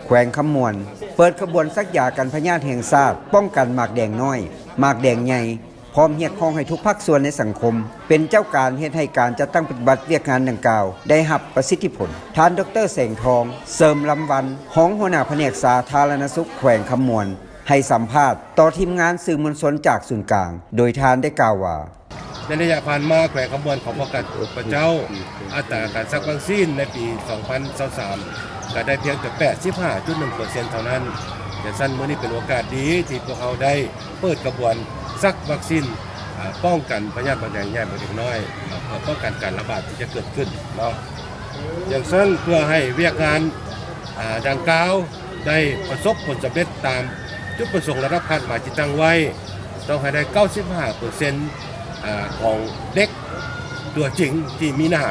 ແຂວງຄຳມ່ວນ ເປີດຂະບວນສັກຢາກັນພະຍາດແຫ່ງຊາດ ປ້ອງກັນໝາກແດງນ້ອຍ, ໝາກແດງໃຫຍ່ ພ້ອມຮຽກຮ້ອງໃຫ້ທຸກພາກສ່ວນໃນສັງຄົມ ເປັນເຈົ້າການເຮັດໃຫ້ການຈັດຕັ້ງປະຕິບັດວຽກງານດັ່ງກ່າວໄດ້ຮັບປະສິດທິຜົນ. ທ່ານ ດອກເຕີ ແສງທອງ ເສີມລຳວັນ ຮອງຫົວໜ້າພະແນກສາທາລະນະສຸກແຂວງຄຳມ່ວນ ໃຫ້ສຳພາດຕໍ່ທີມງານສື່ມວນຊົນຈາກສູນກາງ ໂດຍທ່ານໄດ້ກ່າວວ່າ ໃນໄລຍະຜ່ານມາ ແຂວງຄຳມ່ວນຂອງພວກຂ້າພະເຈົ້າ ອັດຕາການສັກວັກຊີນໃນປີສອງພັນຊາວສາມ ກໍໄດ້ພຽງແຕ່ແປດສິບຫ້າຈຸດໜຶ່ງເປີເຊັນເທົ່ານັ້ນ. ຈັ່ງຊັ້ນ ມື້ນີ້ເປັນໂອກາດດີທີ່ພວກເຮົາໄດ້ເປີດຂະບວນສັກວັກຊີນ ອາ ປ້ອງກັນພະຍາດໝາກແດງໃຫຍ່ ໝາກແດງນ້ອຍ ເພື່ອປ້ອງກັນການລະບາດທີ່ຈະເກີດຂຶ້ນເນາະ. ຈັ່ງຊັ້ນ ເພື່ອໃຫ້ວຽກງານ ອາ ດັ່ງກ່າວ ໄດ້ປະສົບຜົນສຳເລັດຕາມຈຸດປະສົງລະດັບຄາດໝາຍທີ່ຕັ້ງໄວ້, ຕ້ອງໃຫ້ໄດ້ເກົ້າສິບຫ້າເປີເຊັນ ອາ ຂອງເດັກຕົວຈິງທີ່ມີໜ້າ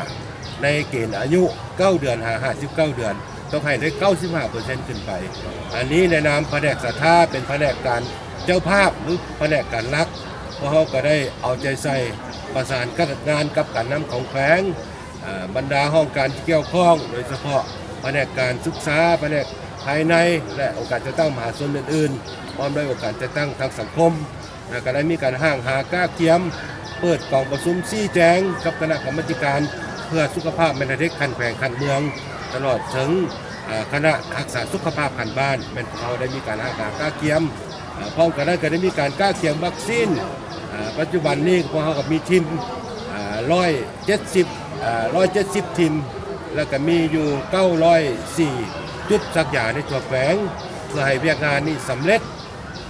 ໃນເກນອາຍຸເກົ້າເດືອນຫາຫ້າສິບເກົ້າເດືອນ, ຕ້ອງໃຫ້ໄດ້ເກົ້າສິບຫ້າເປີເຊັນຂຶ້ນໄປ. ອັນນີ້ໃນນາມພະແນກສາທາ ເປັນພະແນກການເຈົ້າພາບ ຫຼື ພະແນກການຫຼັກ, ພວກເຮົາກໍໄດ້ເອົາໃຈໃສ່ປະສານງານກັບການນຳຂອງແຂວງ, ອາ ບັນດາຫ້ອງການທີ່ກ່ຽວຂ້ອງ ໂດຍສະເພາະພະແນກການສຶກສາ, ພະແນກພາຍໃນ ແລະ ອົງການຈັດຕັ້ງມະຫາຊົນອື່ນໆ ພ້ອມດ້ວຍອົງການຈັດຕັ້ງທາງສັງຄົມ, ແລະ ກໍໄດ້ມີການຮ່າງຫາກະກຽມ ເປີດກອງປະຊຸມຊີ້ແຈງກັບຄະນະກຳມາທິການເພື່ອສຸຂະພາບແມ່ນແລະເດັກຂັ້ນແຂວງຂັ້ນເມືອງ ຕະຫຼອດເຖິງ ອາ ຄະນະຮັກສາສຸຂະພາບຂັ້ນບ້ານ ແມ່ນພວກເຮົາໄດ້ມີການຮ່າງຫາກະກຽມ. ອາ ພ້ອມກັນນັ້ນກໍໄດ້ມີການກະກຽມວັກຊີນ. ອາ ປັດຈຸບັນນີ້ພວກເຮົາກໍມີທີມ ອາ ຮ້ອຍເຈັດສິບ ອາ ຮ້ອຍເຈັດສິບທີມ ແລ້ວກໍມີຢູ່ເກົ້າຮ້ອຍສີ່ຈຸດສັກຢາໃນທົ່ວແຂວງ ເພື່ອໃຫ້ວຽກງານນີ້ສຳເລັດ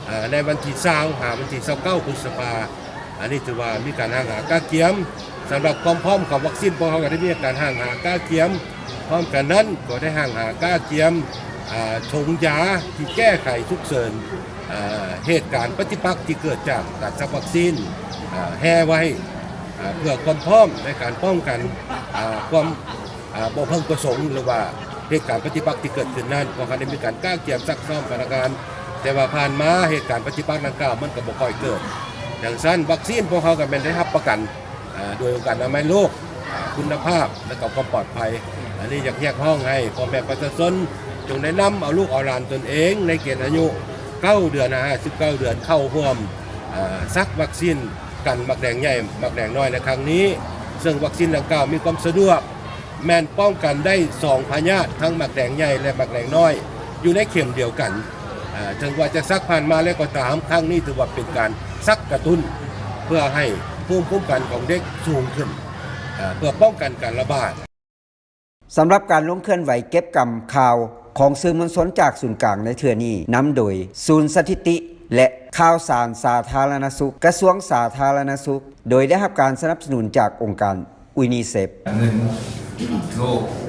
ອາ ໃນວັນທີຊາວຫາວັນທີຊາວເກົ້າ ພຶດສະພາ. ອັນນີ້ຖືວ່າມີການຮ່າງຫາກະກຽມ. ສຳລັບຄວາມພ້ອມຂອງວັກຊີນ ພວກເຮົາກໍໄດ້ມີການຮ່າງຫາກະກຽມ. ພ້ອມກັນນັ້ນກໍໄດ້ຮ່າງຫາກະກຽມ ອາ ຖົງຢາທີ່ແກ້ໄຂສຸກເສີນ ອາ ເຫດການປະຕິປັກທີ່ເກີດຈາກການສັກວັກຊີນ ອາ ແຮ່ໄວ້ ອາ ເພື່ອຄວາມພ້ອມໃນການປ້ອງກັນ ອາ ຄວາມ ອາ ບໍ່ເພິ່ງປະສົງ ຫຼືວ່າເຫດການປະຕິປັກທີ່ເກີດຂຶ້ນນັ້ນ ພວກເຮົາໄດ້ມີການກະກຽມຊັກຊ້ອມພະນັກງານ, ແຕ່ວ່າຜ່ານມາເຫດການປະຕິປັກດັ່ງກ່າວມັນກໍບໍ່ຄ່ອຍເກີດ. ຈັ່ງຊັ້ນ ວັກຊີນພວກເຮົາກໍແມ່ນໄດ້ຮັບປະກັນ ອາ ໂດຍອົງການອະນາໄມໂລກ ອາ ຄຸນນະພາບ ແລະ ກໍຄວາມປອດໄພ. ອັນນີ້ຢາກຮຽກຮ້ອງໃຫ້ພໍ່ແມ່ປະຊາຊົນຈົ່ງໄດ້ນຳເອົາລູກເອົາຫຼານຕົນເອງໃນເກນອາຍຸເກົ້າເດືອນຫາຫ້າສິບເກົ້າເດືອນເຂົ້າຮ່ວມ ອາ ສັກວັກຊີນກັນໝາກແດງໃຫຍ່ ໝາກແດງນ້ອຍໃນຄັ້ງນີ້, ເຊິ່ງວັກຊີນດັ່ງກ່າວມີຄວາມສະດວກ ແມ່ນປ້ອງກັນໄດ້ສອງພະຍາດ ທັງໝາກແດງໃຫຍ່ ແລະ ໝາກແດງນ້ອຍ ຢູ່ໃນເຂັມດຽວກັນ. ເຖິງວ່າຈະສັກຜ່ານມາແລ້ວກໍຕາມ, ຄັ້ງນີ້ຖືວ່າເປັນການສັກກະຕຸ້ນ ເພື່ອໃຫ້ພູມຄຸ້ມກັນຂອງເດັກສູງຂຶ້ນ ເພື່ອປ້ອງກັນການລະບາດ. ສຳລັບການລົງເຄື່ອນໄຫວເກັບກຳຂ່າວຂອງສື່ມວນຊົນຈາກສູນກາງໃນເທື່ອນີ້ ນຳໂດຍສູນສະຖິຕິ ແລະ ຂ່າວສານສາທາລະນະສຸກ ກະຊວງສາທາລະນະສຸກ ໂດຍໄດ້ຮັບການສະໜັບສະໜູນຈາກອົງການ UNICEF. ໜຶ່ງ ໂລກ